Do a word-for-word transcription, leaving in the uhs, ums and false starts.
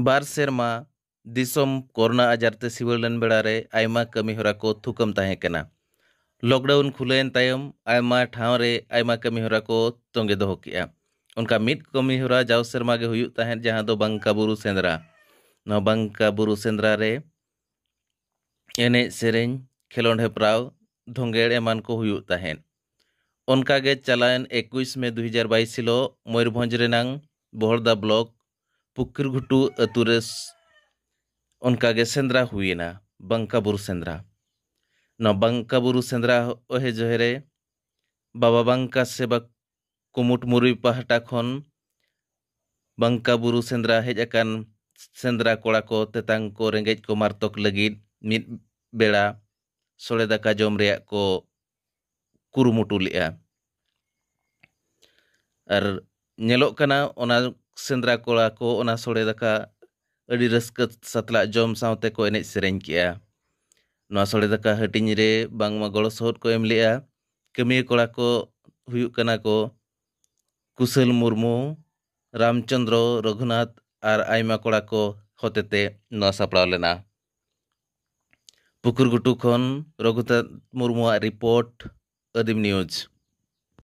ᱵᱟᱨ ᱥᱮᱨᱢᱟ ᱫᱤᱥᱚᱢ ᱠᱳᱨᱳᱱᱟ ᱟᱡᱟᱨ ᱛᱮ ᱥᱤᱵᱟᱹᱲ ᱞᱮᱱ ᱵᱮᱲᱟ ᱨᱮ ᱟᱭᱢᱟ ᱠᱟᱹᱢᱤ ᱦᱚᱨᱟ ᱠᱚ ᱛᱷᱩᱠᱟᱹᱢ ᱛᱟᱦᱮᱸ ᱠᱟᱱᱟ᱾ ᱞᱚᱠᱰᱟᱣᱩᱱ ᱠᱷᱩᱞᱟᱹᱣᱮᱱ ᱛᱟᱭᱚᱢ ᱟᱭᱢᱟ ᱴᱷᱟᱶ ᱨᱮ ᱟᱭᱢᱟ ᱠᱟᱹᱢᱤ ᱦᱚᱨᱟ ᱠᱚ ᱛᱚᱸᱜᱮ ᱫᱚᱦᱚ ᱠᱮᱜᱼᱟ᱾ ᱚᱱᱠᱟ ᱢᱤᱫ ᱠᱟᱹᱢᱤ ᱦᱚᱨᱟ ᱡᱟᱣ ᱥᱮᱨᱢᱟ ᱜᱮ ᱦᱩᱭᱩᱜ ᱛᱟᱦᱮᱸᱫ, ᱡᱟᱦᱟᱸ ᱫᱚ ᱵᱟᱝᱠᱟ ᱵᱩᱨᱩ ᱥᱮᱸᱫᱽᱨᱟ᱾ ᱱᱚᱣᱟ ᱵᱟᱝᱠᱟ ᱵᱩᱨᱩ ᱥᱮᱸᱫᱽᱨᱟ ᱨᱮ ᱮᱱᱮᱡ ᱥᱮᱨᱮᱧ, ᱠᱷᱮᱞᱳᱰ ᱦᱮᱯᱨᱟᱣ, ᱫᱷᱚᱸᱜᱮᱲ ᱮᱢᱟᱱ ᱠᱚ ᱦᱩᱭᱩᱜ ᱛᱟᱦᱮᱸᱫ᱾ ᱚᱱᱠᱟᱜᱮ ᱪᱟᱞᱟᱣᱮᱱ ᱮᱠᱩᱥ ᱢᱮ ᱫᱩ ᱦᱟᱡᱟᱨ ᱵᱟᱭᱤᱥ ᱦᱤᱞᱳᱜ ᱢᱚᱭᱩᱨᱵᱷᱚᱸᱡᱽ ᱨᱮᱱᱟᱝ ᱵᱚᱦᱚᱲᱫᱟ ᱵᱞᱚᱠ ᱯᱩᱠᱤᱨᱜᱷᱩᱴᱩ ᱟᱹᱛᱩ ᱨᱮ ᱥ-, ᱚᱱᱠᱟᱜᱮ ᱥᱮᱸᱫᱽᱨᱟ ᱦᱩᱭᱮᱱᱟ, ᱵᱟᱝᱠᱟ ᱵᱩᱨᱩ ᱥᱮᱸᱫᱽᱨᱟ᱾ ᱱᱚᱣᱟ ᱵᱟᱝᱠᱟ ᱵᱩᱨᱩ ᱥᱮᱸᱫᱽᱨᱟ ᱚᱦᱮ ᱡᱚᱦᱮ ᱨᱮ ᱵᱟᱵᱟ ᱵᱟᱝᱠᱟ ᱥᱮᱵᱟ ᱠᱩᱢᱩᱴ ᱢᱩᱨᱩᱭ ᱯᱟᱦᱴᱟ ᱠᱷᱚᱱ ᱵᱟᱝᱠᱟ ᱵᱩᱨᱩ ᱥᱮᱸᱫᱽᱨᱟ ᱦᱮᱡ ᱟᱠᱟᱱ ᱥᱮᱸᱫᱽᱨᱟ ᱠᱚᱲᱟ ᱠᱚ ᱛᱮᱛᱟᱝ ᱠᱚ ᱨᱮᱸᱜᱮᱡ ᱠᱚ ᱢᱟᱨᱛᱚᱠ ᱞᱟᱹᱜᱤᱫ ᱢᱤᱫ ᱵᱮᱲᱟ ᱥᱚᱲᱮ ᱫᱟᱠᱟ ᱡᱚᱢ ᱨᱮᱭᱟᱜ ᱠᱚ ᱠᱩᱨᱩᱢᱩᱴᱩ ᱞᱮᱫᱼᱟ᱾ ᱟᱨ ᱧᱮᱞᱚᱜ ᱠᱟᱱᱟ, ᱚᱱᱟ ᱥᱮᱸᱫᱽᱨᱟ ᱠᱚᱲᱟ ᱠᱚ ᱚᱱᱟ ᱥᱚᱲᱮ ᱫᱟᱠᱟ ᱟᱹᱰᱤ ᱨᱟᱹᱥᱠᱟᱹ ᱥᱟᱛᱞᱟᱜ ᱡᱚᱢ ᱥᱟᱶᱛᱮ ᱠᱚ ᱮᱱᱮᱡ ᱥᱮᱨᱮᱧ ᱠᱮᱜᱼᱟ᱾ ᱱᱚᱣᱟ ᱥᱚᱲᱮ ᱫᱟᱠᱟ ᱦᱟᱹᱴᱤᱧ ᱨᱮ ᱵᱟᱝᱢᱟ ᱜᱚᱲᱚ ᱥᱚᱦᱚᱫ ᱠᱚ ᱮᱢ ᱞᱮᱜᱼᱟ᱾ ᱠᱟᱹᱢᱤᱭᱟᱹ ᱠᱚᱲᱟ ᱠᱚ ᱦᱩᱭᱩᱜ ᱠᱟᱱᱟ ᱠᱚ ᱠᱩᱥᱟᱹᱞ ᱢᱩᱨᱢᱩ, ᱨᱟᱢᱪᱚᱸᱫᱽᱨᱚ, ᱨᱚᱜᱷᱩᱱᱟᱛᱷ ᱟᱨ ᱟᱭᱢᱟ ᱠᱚᱲᱟ ᱠᱚ ᱦᱚᱛᱮᱛᱮ ᱱᱚᱣᱟ ᱥᱟᱯᱲᱟᱣ ᱞᱮᱱᱟ᱾ ᱯᱩᱠᱩᱨᱜᱷᱩᱴᱩ ᱠᱷᱚᱱ ᱨᱚᱜᱷᱩᱱᱟᱛᱷ ᱢᱩᱨᱢᱩᱣᱟᱜ ᱨᱤᱯᱳᱨᱴ, ᱟᱹᱫᱤᱢ ᱱᱤᱭᱩᱡᱽ᱾